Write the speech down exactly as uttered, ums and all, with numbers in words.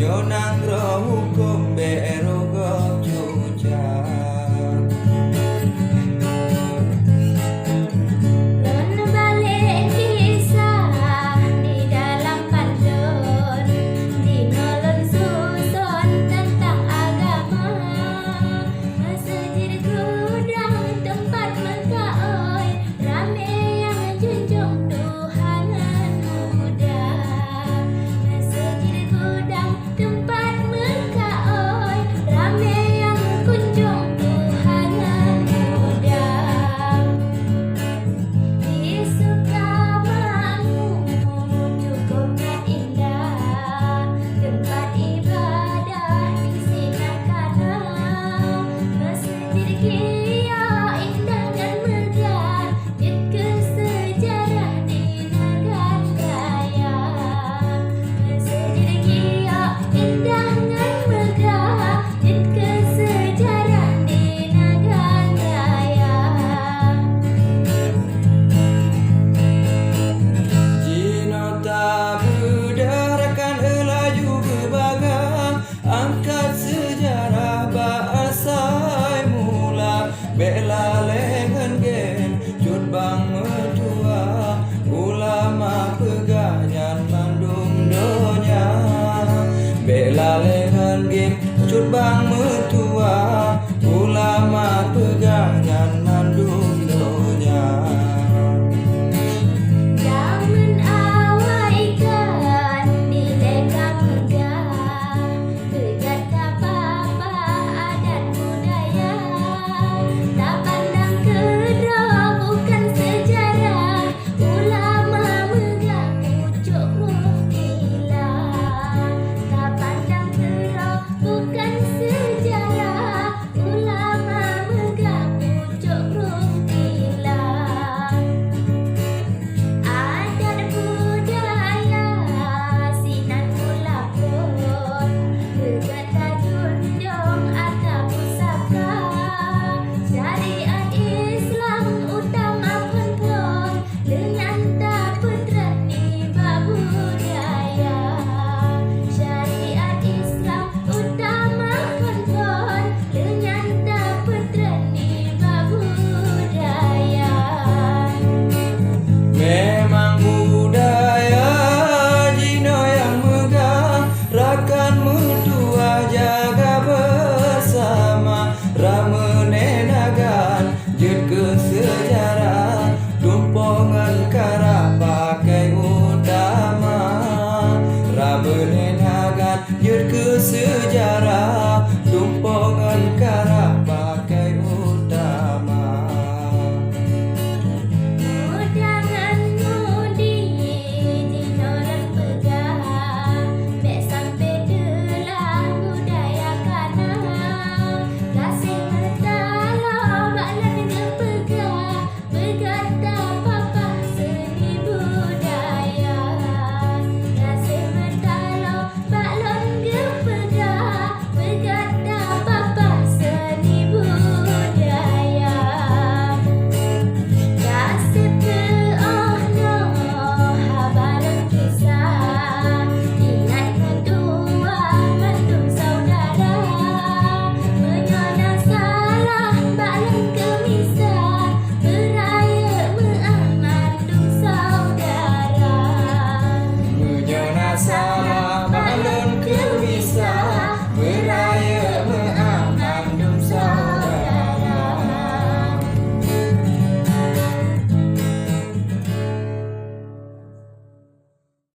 Nyoe nanggroe hukôm bék rôh gob cuca. Lôn balek kisah di dalam pantôn, di nyoe lôn suson teuntang agama. Meuseujid gudang teumpat meukaôi, ramé nyang junjung Tuhan ngon muda. Meuseujid gudang teumpat meukaôi, ramé nyang kunjong Tuhan ngon muda. Di Sukamangu cukup that indah, teumpat ibadah di sinan kana. Meuseujid Giyok indah ngon meugah, jeuet keu seujarah di Nagan Raya. Meuseujid Giyok indah ngon meugah, jeuet keu seujarah di Nagan Raya. Jinoe tabeudôh rakan laju geubaga, angkat seujarah bak asai mula. Bék lalée ngon gém cut bang meutuah, ulama peugah nyan mandum donya. Bék lalée ngon gém cut bang meutuah, ulama peugah nyan